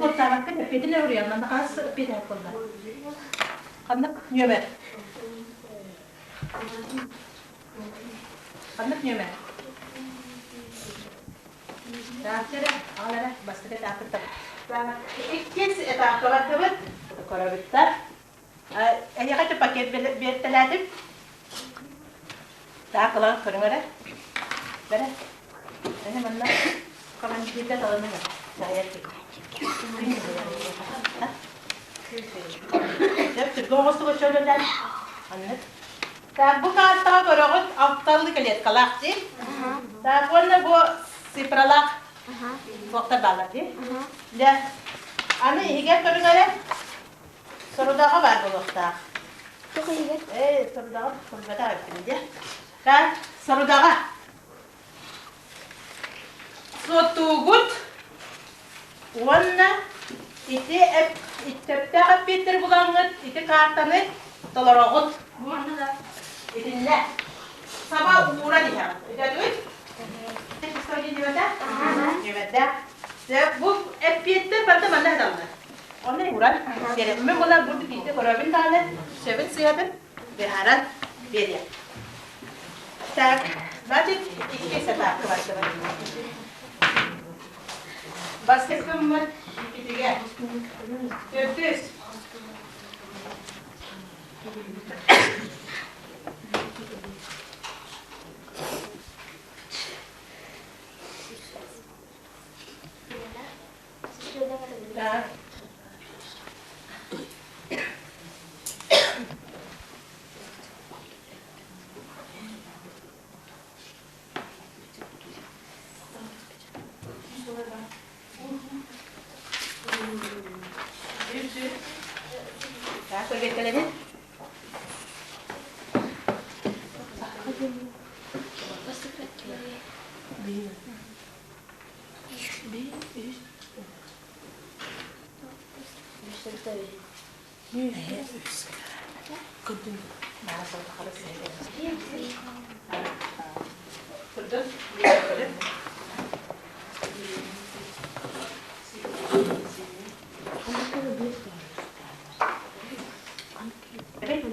Суоттаабакка эппиэтин уруйан, манна хас эппиэт буолла? Ханнык нүөмэр? Ханнык нүөмэр? Так, эрэ, аҕал эрэ, бастакы этаппыт. Так, иккис этапка бардыбыт. Көрөбүттэр. Эһиэхэ ити пакет биэртэлээтим. Так, ылан көрүҥ эрэ. Бэрэ. Эһэ манна командирга таланыҥ эрэ. Дьаһайар Сөп, түргэн оҥостуга чөлөлөөн. Аннык. Так, бу картаҕа көрөҕүт алталыы клеткалаах дии. Так, уонна бу цифралаах туохтар бааллар дии. Дьэ, аны иһигэр көрүҥ эрэ. Сорудаҕа баар буолуохтаах. Туох иһигэр? Ээ, сорудаҕа суруйбатах эбиппин дии. Так, сорудаҕа. Суоттуугут уонна ити сөптөөх эппиэттэри булаҥҥыт ити каартаны толороҕут. Итиннэ саба ууран иһэҕит. Өйдөөтүгүт? Ньүмэтэ. Бу эппиэттэр барыта манна сыталлар. Онно ууран биэрэппин буолар бу биирдэ көрөбүн даҕаны сөбүн сыыһатын быһааран биэриэ. Так, значит, иккис этапка бардыбыт. Бастакыммыт иккитигэр. Төрдүс. Так. Так, көргөттөлөбүн.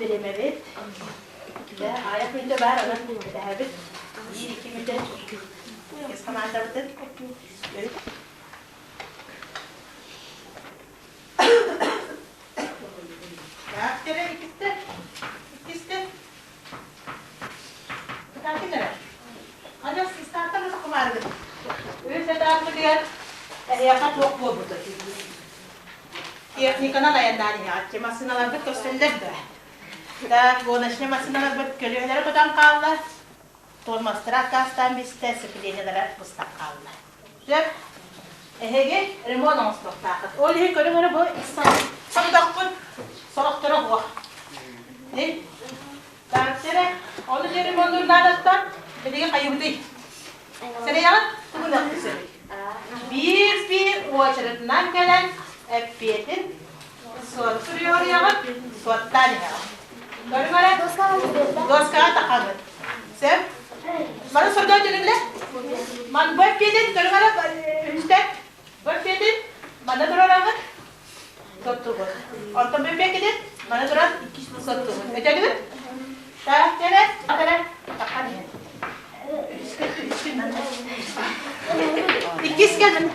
Бириэмэбит аҕыйах мүнүүтэ баар, онон кэтэһэбит. Биир-икки мүнүүтэ иккис хамаандабытын. Так, кэрэ иккистэ. Иккистэ. Кытаатын эрэ. Адьас стартан ытыккымаарыгыт. Үс этаппытыгар эһиэхэ туох буолбутуй? Техниканан айаннаан иһэҕит. Массыыналарбыт көстөллөр да. Так, гоночный массыыналарбыт көлүөһэлэрэ көтөн хаалла. Тормозтара аккаастаан бистэ, сцеплениелара быстан хаалла. Сөп. Эһиги ремонт оҥостуохтааххыт. Ол иһин көрүҥ эрэ бу сорудахпыт сорохторо суох. Таансера, ону дьэ ремоннуур наадаттан билигин хайыбытый? Сэрэйэҕит тугун сөбүй? Биир-биир уочаратынан кэлэн эппиэтин суот суруйуоруйаҕыт, суоттаан иһэҕит. Көрүҥ эрэ, доскаҕа тахаҕыт. Сөп? Маны сордоон дьүрүллэ. Ман бу эппиэтин көрүҥ эрэ үһүстэ. Бу эппиэтин манна турараҕыт. Соттугут. Онтон бу эппиэккитин маны туран соттугут. Өтөлүгүт? Так, кэрэ, кэрэ, тахан иһин. Иккис кэлин.